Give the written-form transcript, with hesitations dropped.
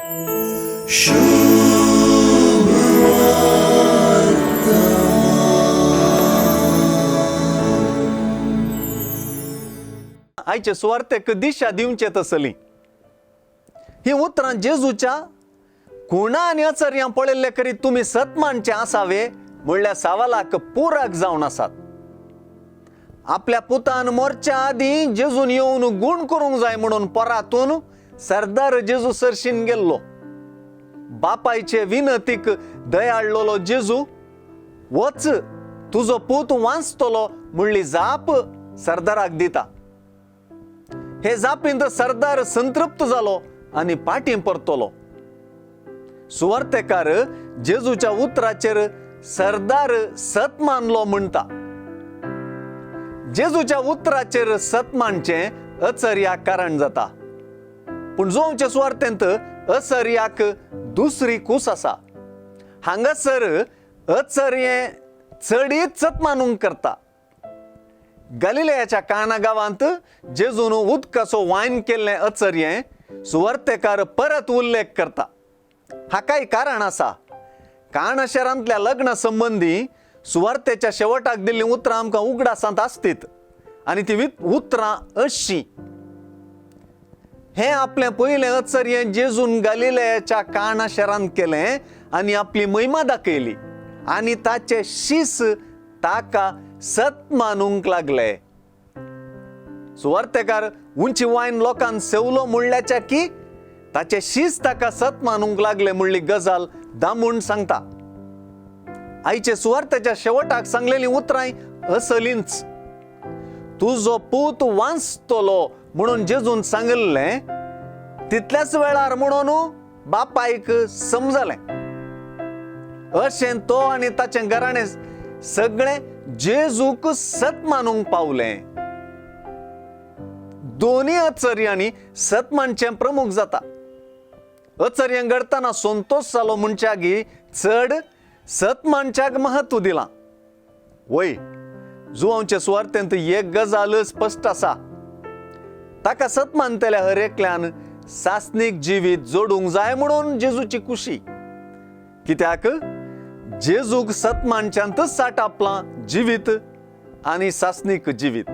आयचे सुवार्तेक दिशा दिवचे तसली ही उतरां जेजूच्या खुणा आनी अचर्यां पळयल्ले करी तुमी सत मानचे आसावे म्हणल्या सवालाक पुरक जावन आसात. आपल्या पुतान मोरच्या आदीं जेजून येवन गूण करूंक जाय म्हणून परातून सरदार जेजू सरशीन गेल्लो. बापायचे विनतीक दयाळलोलो जेजू वच तुजो पूत वांचतलो म्हणली जाप सरदाराक दिता. हे जापींत सरदार संतृप्त जालो आनी पाटी परतलो. सुवार्तेकार जेजूच्या उतराचेर सरदार सत मानलो म्हणटा. जेजूच्या उतराचेर सत मानचें अचर्याक कारण जाता. पूण जोवचे सुवार्तेंत अचर्याक दुसरी कूस आसा. हांगासर अचर्यें चडीत सत मानूंक करता. गलिलेयाच्या काना गांवांत जेजून उदकाचो वायन केल्लें अचर्यें सुवार्तेकार परत उल्लेख करता. हाकाय कारण आसा. काणा शारांतल्या लग्ना संबंदी सुवार्तेच्या शेवटाक दिल्लीं उतरां आमकां उगडासांत आसतीत आनी ती उतरां अशीं. हें आपलें पयलें अचर्यें जेजून गलिलेयाच्या काणा शारांत केलें आनी आपली महिमा दाखयली आनी ताचे शीस ताका सत मानूंक लागले. सुवार्तेकार उंची वायन लोकांक सेवलो म्हणल्याच्या की ताचे शीस ताका सत मानूंक लागले म्हणली गजाल दामून सांगता. आयचे सुवार्तेच्या शेवटाक सांगलेली उतरां असलींच. तुजो पूत वांचतलो म्हणून जेजून सांगिल्लें तितल्याच वेळार म्हणून बापायक समजलें. अशें तो आनी ताचें घराणें सगळें जेजूक सत मानूंक पावलें. दोनी अचर्यांनी सत मानचें प्रमुख जाता. अचर्यां घडटना संतोश जालो म्हणच्यागी चड सत मानच्याक महत्व दिलां. वय जुवांचे सुवार्तेंत एक गजाल स्पश्ट आसा. ताका सत मानतल्या हर एकल्यान सासनीक जिवीत जोडूंक जाय म्हणून जेजूची खुशी. कित्याक जेजूक सत मानच्यांतच साठ आपलां जिवीत आनी सासनीक जिवीत.